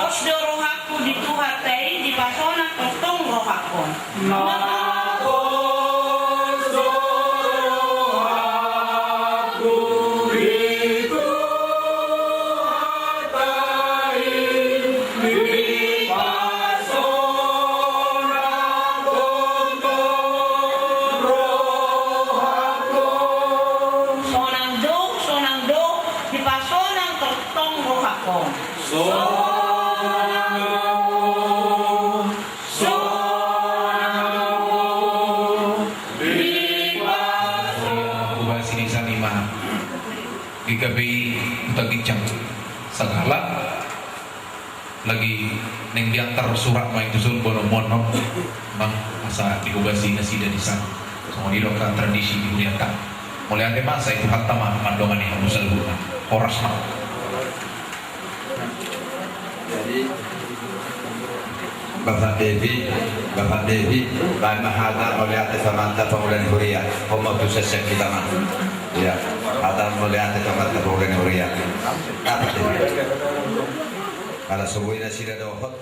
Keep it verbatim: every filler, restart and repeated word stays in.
Pos do rohangku di Tuhanta i, dipasonang tongtong rohangkon. Sonang do, sonang do, dipasonang tongtong rohangkon. Sonang do, sonang do, dipasonang. Hobasi ni saniman. Di K P I Huta Ginjang Sagala. Lagi naeng diantar surat ma i tuson bonomuan on, mang, asa dihobasi nasida di san. Songon i do angka tradisi di hurianta. Mauliate ma, sai Tuhanta ma mandongani hamu saluhutna. Horas ma. Jadi, Bapak Devi, Bapak Devi, baen ma hata mauliate tu amanta pangula ni huria. Homo tu sesek kita ma. Iya, hata mauliate tu amanta pangula ni huria. Bapak Devi. Ala so boi nasida dohot.